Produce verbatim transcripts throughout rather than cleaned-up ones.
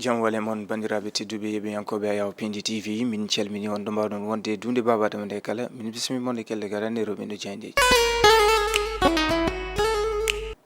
Jam wale mon, banndiraaɓe tedduɓe, yeɓiyankooɓe Ayaw Pindi T V, min calmini on ɗo mbaawɗon wonde e duunde Baaba Adama nde kala. Min bismii mon e kelle garanɗe rewɓe ndo jaayndeeji.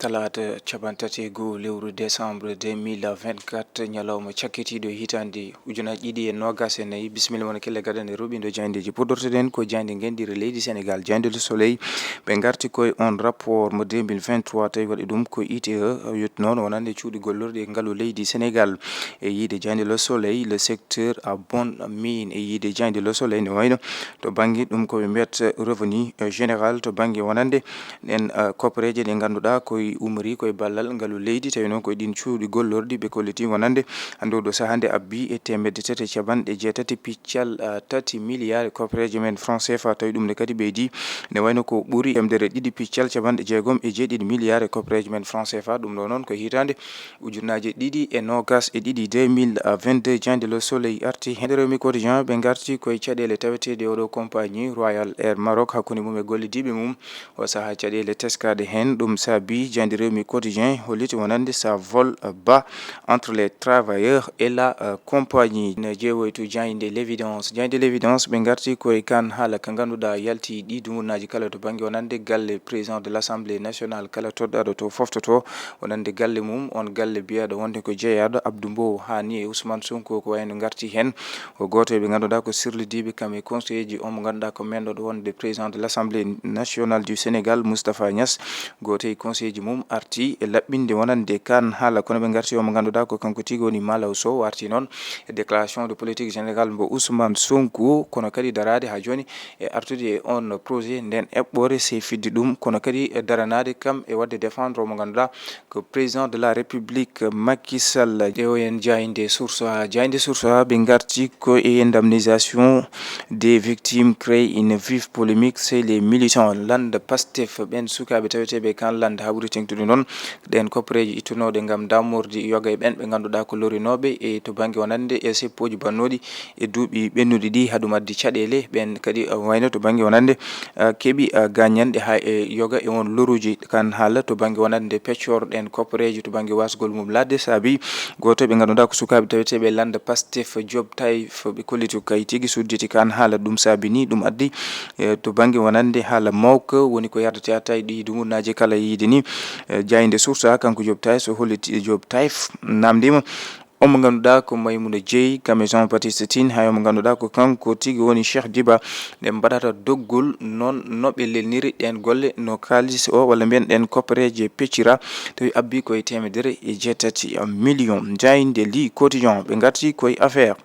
Talaata capanɗe tati e goo lewru décembre deux mille vingt-quatre, ñalawma cakkitiiɗo hitaande ujunaaji ɗiɗi e noogas e nayi. Bisimilla mon e kelle garanɗe rewɓe ndo jaayndeeji. Puɗɗortoɗen ko jaaynde ngenndire leydi Senegaal, jaaynde Le Soleil. Ɓe ngarti koye on rapport mo deux mille vingt-trois, tawi waɗi ɗum ko I T E, yettunoon wonande cuuɗi gollorɗi e ngalu leydi Senegaal. E yiide jaaynde Le Soleil, le secteur a bonne mine. E yiide jaaynde Le Soleil, ne wayno to bannge ɗum ko ɓe mbiyata revenu, eh, général, to bannge wonande ɗen, eh, koppereeje ɗe ngannduɗaa koye umri koye ballal ngalu leydi, tawi noon koye ɗin cuuɗi gollorɗi ɓe kolliti wonande hannde oɗo sahaa nde abbi e teemedde tati e capanɗe jeetati piccal, eh, tati miliyaare koppereeje men franc C F A, tawi ɗum ne kadi ɓeydi ne wayno ko ɓuri teemedere ɗiɗi piccal capanɗe jeegom e jeeɗiɗi miliyaare koppereeje men franc C F A. Ɗum ɗo noon ko hitaande ujunaaji ɗiɗi e noogas e ɗiɗi, deux mille vingt-deux, jaaynde Le Soleil arti heen. Rewmi Quotidien, ɓe ngarti koye caɗeele taweteeɗe oɗo compagnie Royal Air Maroc hakkunde mum e gollidiiɓe mum. O sahaa caɗeele teskaaɗe heen, ɗum saabi jaaynde Rewmi Quotidien holliti wonande ça vole bas entre les travailleurs et la, euh, compagnie. Ne jeewoytu jaaynde L'Évidence. Jaaynde L'Évidence, ɓe ngarti koye kan haala ka ngannduɗaa yalti ɗi dumunnaaji kala to bannge wonande galle président de l'Assemblée nationale kala toɗɗaaɗo to foftoto wonande galle mum, on galle biyaaɗo wonde ko jeyaaɗo Abdou Mbow, haa ni e Ousmane Sonko, ko wayno ngarti heen. Ko gooto e ɓe ngannduɗaa ko sirlidiiɓe kam e conseiller ji on mo ngannduɗaa ko menɗo ɗo wonde président de l'Assemblée nationale du Sénégal, Moustapha Niass. Gooto e conseiller ji mum arti e laɓɓinde wonande kan haala, kono ɓe ngarti o mo ngannduɗaa ko kanko tigi woni Malaw Sow, arti noon e déclaration de politique générale mbo Ousmane Sonko, kono kadi daraade haa jooni e artude e on projet, nden eɓɓoore sey fidde ɗum, kono kadi daranaade kam e waɗde défendre o mo ngannduɗaa ko président de la République Macky Sall. Ƴeewoyen jaaynde Source A. Jaaynde Source A, ɓe ngarti ko e indemnisation des victimes crée une vive polémique, c'est les militants lannda Pastef, ɓen sukaaɓe taweteeɓe kan lannda haa ɓuri teŋtude noon ɗen koppereeji ittunooɗe ngam dammorde yoga e ɓen ɓe ngannduɗaa ko lorinooɓe e to bannge wonande e seppooji bannooɗi e duuɓi ɓennuɗi ɗi, haa ɗum addi caɗeele. Ɓen kadi, uh, wayno to bannge wonande, uh, keɓi, uh, gaññanɗe haa e yoga e on loruuji kan haala to bannge wonande peccoor ɗen koppereeji to bannge wasgol mum ladde, saabi gooto ɓe ngannduɗaa ko sukaaɓe taweteeɓe lannda Pastef Job Taif, ɓe kolliti ko kay tigi sudditi kan haala. Ɗum saabi ni ɗum addi, eh, to bannge wonande haala mawka woni ko yardata tawi ɗi dumunnaaji kala yiide ni. Eh, jaaynde Source A, kanko Job Taif, so holliti Job Taif namndima. Omo ngannduɗaa ko Maimouna Dieye, kam e Jean Baptiste Tine, hay omo ngannduɗaa ko kanko tigi woni Cheikh Diba. Ɗe mbaɗata doggol noon no ɓe lelniri ɗen golle, no kaalis o, walla mbiyen ɗen koppereeje peccira, tawi abbi ko e teemedere e jeetati million. Jaaynde Le Quotidien, ɓe ngarti ko e affaire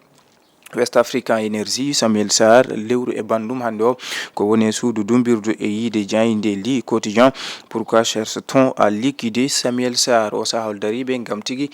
West African Energy, Samuel Sarr, lewru e banndum hannde o, ko woni e suudu dumbirdu e yiide jaaynde Le Quotidien. Pourquoi cherche-t-on à liquider Samuel Sarr? O sahaa hol dariiɓe ngam tigi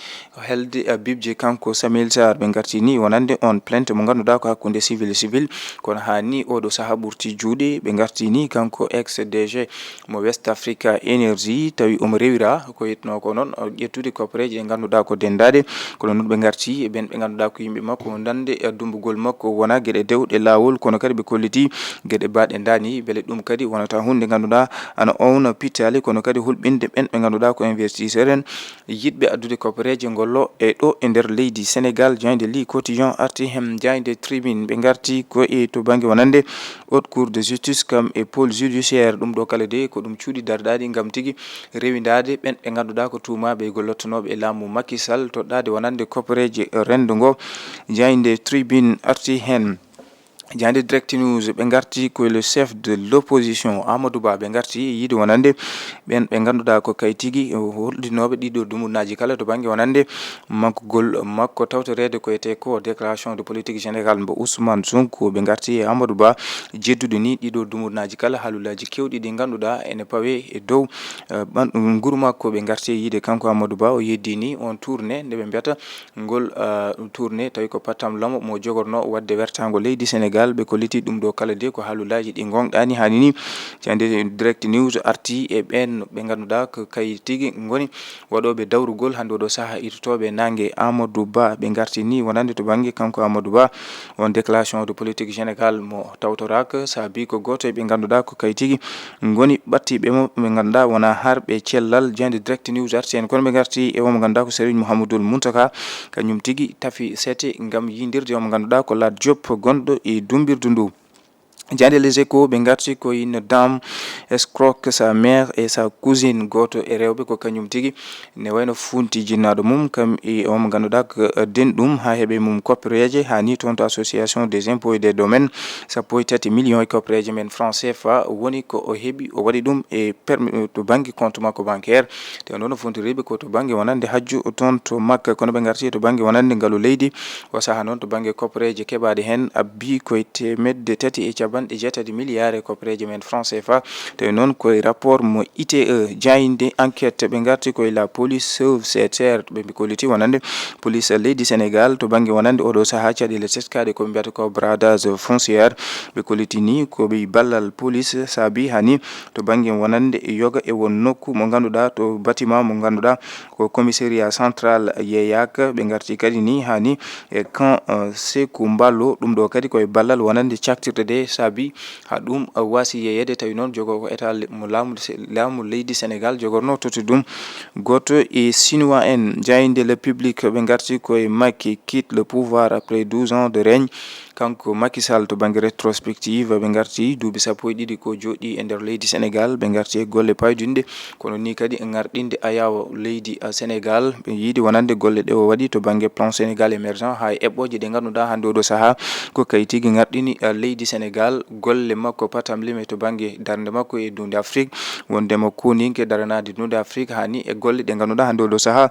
helde, eh, bibje kanko Samuel Sarr. Ɓe ngarti ni wonande on plainte mo ngannduɗaa ko hakkunde civil e civil, kono haa ni oɗo sahaa ɓurti juuɗe. Ɓe ngarti ni kanko ex D G mo West Africa Energy, tawi omo rewira ko yettuno ko noon, o ƴettude koppereeje ɗe ngannduɗaa ko denndaade. Kono noon ɓe ngarti e ɓen ɓe ngannduɗaa ko yimɓe makko, nande e dummbugol makko wona geɗe dewɗe laawol, kono kadi ɓe kolliti geɗe baaɗe ndaani, beele ɗum kadi wonata huunde ngannduɗaa ana owna pittaali, kono kadi hulɓinde ɓen ɓe ngannduɗaa ko investisseur en yiɗɓe addude koppereeje ngollo e ɗo e nder leydi Senegaal. Jaaynde Le Quotidien arti heen. Jaaynde Tribune, ɓe ngarti ko e to bannge wonande Haute Cour de Justice kam e pôle judiciaire. Ɗum ɗo kala de ko ɗum cuuɗi darɗaaɗi ngam tigi rewindaade ɓen ɓe ngannduɗaa ko tuumaaɓe e gollottonooɓe e laamu Macky Sall, toɗɗaade wonande koppereeje renndo ngo. Jaaynde Tribune arti heen. Jaaynde Direct News, ɓe ngarti ko le chef de l'opposition, Amadou Ba, ɓe ngarti e yiide wonande ɓen ɓe ngannduɗaa ko kay tigi holɗinooɓe ɗiɗo dumunnaaji kala to bannge wonande maggugol makko tawtoreede ko etee ko déclaration de politique générale mbo Ousmane Sonko. Ɓe ngarti e Amadou Ba, jeddude ni ɗiɗo dumunnaaji kala haalullaaji keewɗi ɗi ngannduɗaa ene pawe e dow, eh, ɓan-, nguru makko. Ɓe ngarti e yiide kanko Amadou Ba, o yeddi ni on tournée nde ɓe mbiyata ngol, eh, tournée tawi ko pattam lamo mo jogorno waɗde wertaango leydi Senegaal. Sénégal, ɓe kolliti ɗum ɗo kala de ko haalulaaji ɗi ngonɗaani haani ni. Jaaynde Direct News arti e ɓeen ɓe ngannduɗaa ko kay tigi ngoni waɗooɓe dawrugol hannde oɗo sahaa ittotooɓe naange Amadou Ba. Ɓe ngarti ni wonande to bannge kanko Amadou Ba on déclaration de politique générale mo tawtoraaka, saabi ko gooto e ɓe ngannduɗaa ko kay tigi ngoni ɓattiiɓe mo, ɓe ngannduɗaa wonaa harɓe cellal. Jaaynde Direct News arti en kono ɓe ngarti e omo ngannduɗaa ko Serigne Mouhamadoul Mountaka, kañum tigi tafi sete ngam yindirde omo ngannduɗaa ko Lat Diop gonɗo e dumbirdu ndu. Jaaynde Les Échos ɓe ngarti ko une dame escroque sa mère et sa cousine, gooto e rewɓe ko kañum tigi ne wayno funti jinnaaɗo mum kam e omo ngannduɗaa ko denɗum haa heɓe mum koppereeje haa ni toon to association des impôts et des domaines, sappo e tati millions e koppereeje men franc C F A woni ko o heɓi, o waɗi ɗum e permi-, to bannge compte makko bancaire. Te noon o fontiriɓe ko to bannge wonande hajju toon to Makka, kono ɓe ngarti to bannge wonande ngalu leydi. O sahaa noon to bannge koppereeje keɓaaɗe heen abbi koye teemedde tati e capanɗe jeetati milliards e koppereeje men franc C F A. Tawi noon koye rapport mo I T E, jaaynde enquête, ɓe ngarti koye la police sauve ses terres, ɓe mbi kolliti wonande police leydi Sénégal to bannge wonande oɗo sahaa caɗeele teskaaɗe ko ɓe mbiyata ko bradage foncière. Ɓe kolliti ni ko ɓe ballal police saabi hani to bannge wonande yoga e won nokku mo ngannduɗaa to bâtiment mo ngannduɗaa ko commissariat central yeeyaaka. Ɓe ngarti kadi ni hani e camp, eh, Sékou Mballo. Ɗum ɗo kadi koye ballal wonande caktirɗe ɗe saabi ha ɗum, eh, waasi yeeyeede. Tawi noon jogoo ko état le-, mo laamu se-, laamu leydi Sénégal jogorno totti ɗum. Gooto e Chinois en, jaaynde Le Public, ɓe ngarti koye Macky quitte le pouvoir après douze ans de règne. Kanko Macky Sall to bannge rétrospective, ɓe ngarti duuɓi sappo e ɗiɗi ko jooɗi e nder leydi Sénégal, ɓe ngarti e golle paydunɗe, kono ni kadi e ngarɗinde ayaawo leydi, a, Sénégal, ɓe yiidi wonande golle ɗe o waɗi to bannge plan Sénégal émergent, haa e eɓɓooje ɗe ngannduɗaa hannde oɗo sahaa ko kay tigi ngarɗini, a, leydi Sénégal, golle makko patamlime to bannge darnde makko e duunde Afrik, wondema kooninke daranaade duunde Afrik, haa ni e golle ɗe ngannduɗaa hannde oɗo sahaa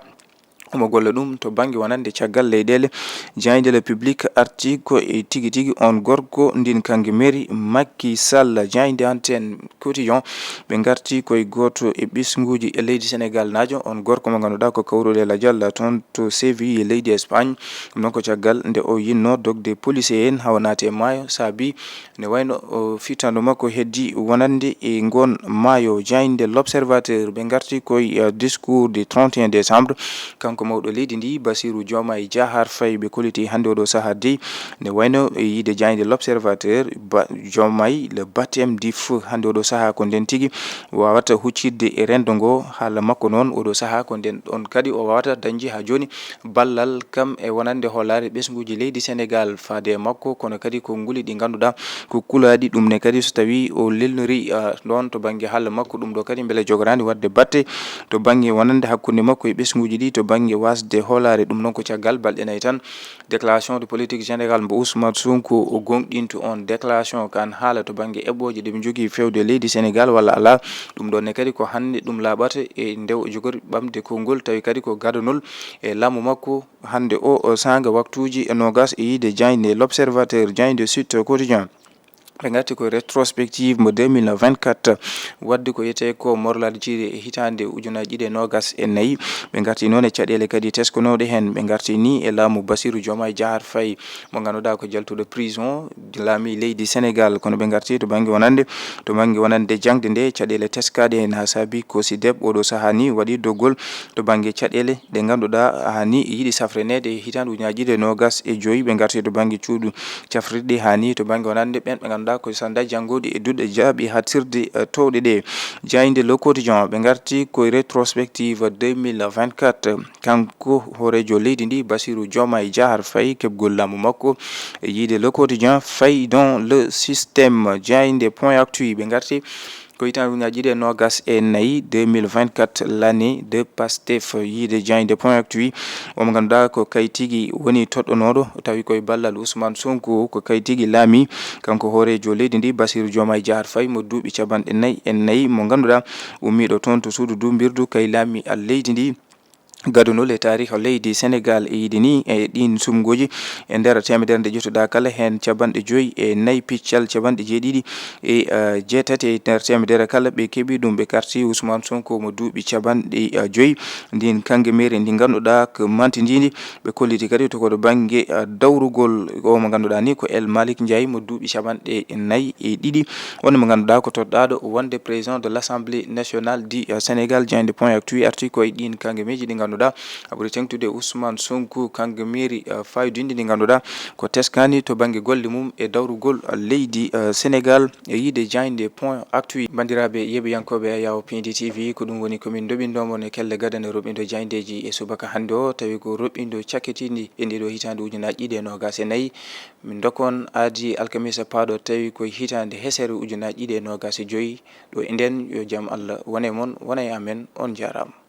omo golla ɗum to bannge wonande caggal leyɗeele. Jaaynde Le Public arti ko e tigi tigi on gorko ndin kange mairie Macky Sall. Jaaynde Antenne Quotidien, ɓe ngarti koye gooto e ɓesnguuji e leydi Sénégal naajo, on gorko mo ngannduɗaa ko kawruɗo e lajal toon to Séville e leydi Espagne. Ɗum noon ko caggal nde o yinno dogde police en hawa naati e maayo, saabi ne wayno, o, fittaandu makko heddi wonande e ngon maayo. Jaaynde L'Observateur, ɓe ngarti koye, eh, discours du trente et un décembre. Kanko mawɗo leydi ndi, Bassirou Diomaye Diakhar Faye, ɓe kolliti hannde oɗo sahaa dey. Ne wayno e yiide jaaynde L'Observateur, ba-, Diomaye, le baptême du feu, hannde oɗo sahaa ko nden tigi wawata huccitde e renndo ngo. Haala makko noon oɗo sahaa ko nden ɗon kadi o wawata dañde haa jooni ballal kam e wonande hoolaare ɓesnguuji leydi Sénégal faade e makko, kono kadi konnguli ɗi ngannduɗaa ko kulaaɗi. Ɗum ne kadi so tawii o lelnori, ah, ɗoon to bannge haala makko, ɗum ɗo kadi mbele jogoraani waɗde batte to bannge wonande hakkunde makko e ɓesnguuji ɗi to bannge waasde hoolaare. Ɗum noon ko caggal balɗe nayi tan déclaration de politique générale mbo Ousmane Sonko o gonɗinto on déclaration kan haala to bannge eɓɓooje ɗe ɓe njogii fewde leydi Sénégal walla alaa. Ɗum ɗoon ne kadi ko hannde ɗum laaɓata e nde o jogori ɓamde konngol, tawi kadi ko gadanol e laamu makko hannde o, o saanga waktuuji e noogas e yiide jaaynde L'Observateur, jaaynde Sud Quotidien. Ɓe ngarti ko rétrospective mo deux mille vingt-quatre, waɗde ko wiyetee ko morlal jiiri e hitaande ujunaaji ɗiɗi e noogas e nayi. Ɓe ngarti noon e caɗeele kadi teskonooɗe heen. Ɓe ngarti ni e laamu Bassirou Diomaye Diakhar Faye mo ngannduɗaa ko jaltuɗo prison, laami leydi Sénégal, kono ɓe ngarti to bannge wonande, to bannge wonande jaŋde nde, caɗeele teskaaɗe heen, haa saabi ko SYDEP oɗo sahaa ni waɗi doggol to bannge caɗeele ɗe ngannduɗaa haa ni yiɗi safreneede e hitaande ujunaaji ɗiɗi e noogas e joyi. Ɓe ngarti to bannge cuuɗi cafrirɗi haa ni to bannge wonande ɓeen ɓe ngannduɗaa ko sannda janngooɗi e duɗe jaaɓi haaɗtirde, eh, toowɗe ɗe. Jaaynde Le Quotidien, ɓe ngarti koye rétrospective deux mille vingt-quatre. Kanko hooreejo leydi ndi, Bassirou Diomaye Diakhar Faye, keɓgol laamu makko e yiide Le Quotidien, faillite dans le système. Jaaynde Point Actu, ɓe ngarti ko hitaande ujunaaji ɗiɗi e noogas e nayi, deux mille vingt-quatre, l'année de Pastef. Yiide jaaynde Point Actu, omo ngannduɗaa ko kay tigi woni toɗɗonooɗo, tawi koye ballal Ousmane Sonko, ko kay tigi laami, kanko hooreejo leydi ndi, Bassirou Diomaye Diakhar Faye, mo duuɓi capanɗe nayi e nayi, mo ngannduɗaa ummiiɗo toon to suudu duumbirdu kay laami leydi ndi. gadunol e taariiha leydi Senegaal e yiide ni e ɗiin sumngooji. E nder teemedere nde ƴettuɗaa kala, heen capanɗe joyi e nayi piccal capanɗe jeeɗiɗi e, eh, jeetati e nder teemedere kala ɓe keɓi ɗum, ɓe karti Ousmane Sonko mo duuɓi capanɗe, eh, joyi. Ndin kangemeeri ndi ngannduɗaa ko mantindiindi, ɓe kolliti kadi to koɗo bannge, eh, dawrugol o mo ngannduɗaa ni ko El Malick Ndiaye mo duuɓi capanɗe nayi e ɗiɗi. Wonde mo ngannduɗaa ko toɗɗaaɗo wonde président de l'Assemblée nationale du, eh, Sénégal. Jaaynde Point Actu arti ko e ɗiin kangemeeji ɗi ngannduɗaa a ɓuri teŋtude Ousmane Sonko, kangemeeri, eh, faayidiindi ndi ngannduɗaa ko teskaani to bannge golle mum e dawrugol, eh, leydi, eh, Senegaal. E yiide jaaynde Point Actu, banndiraaɓe yeeɓiyankooɓe Yawo Pindi T V, ko ɗum woni ko min ndoɓindoo mon e kelle gadane roɓɓindo jaayndeeji e subaka hannde o, tawi ko roɓɓindo cakkitiindi e ndee ɗoo hitaande ujunaaji ɗiɗi e noogaas e nayi. Min ndokka on aadi alkamisa paaɗo, tawi ko e hitaande hesere ujunaaji ɗiɗi e noogaas e joyi. Ɗo e nden, yo jam Allah wone mon, wona e amen. On njaaraama.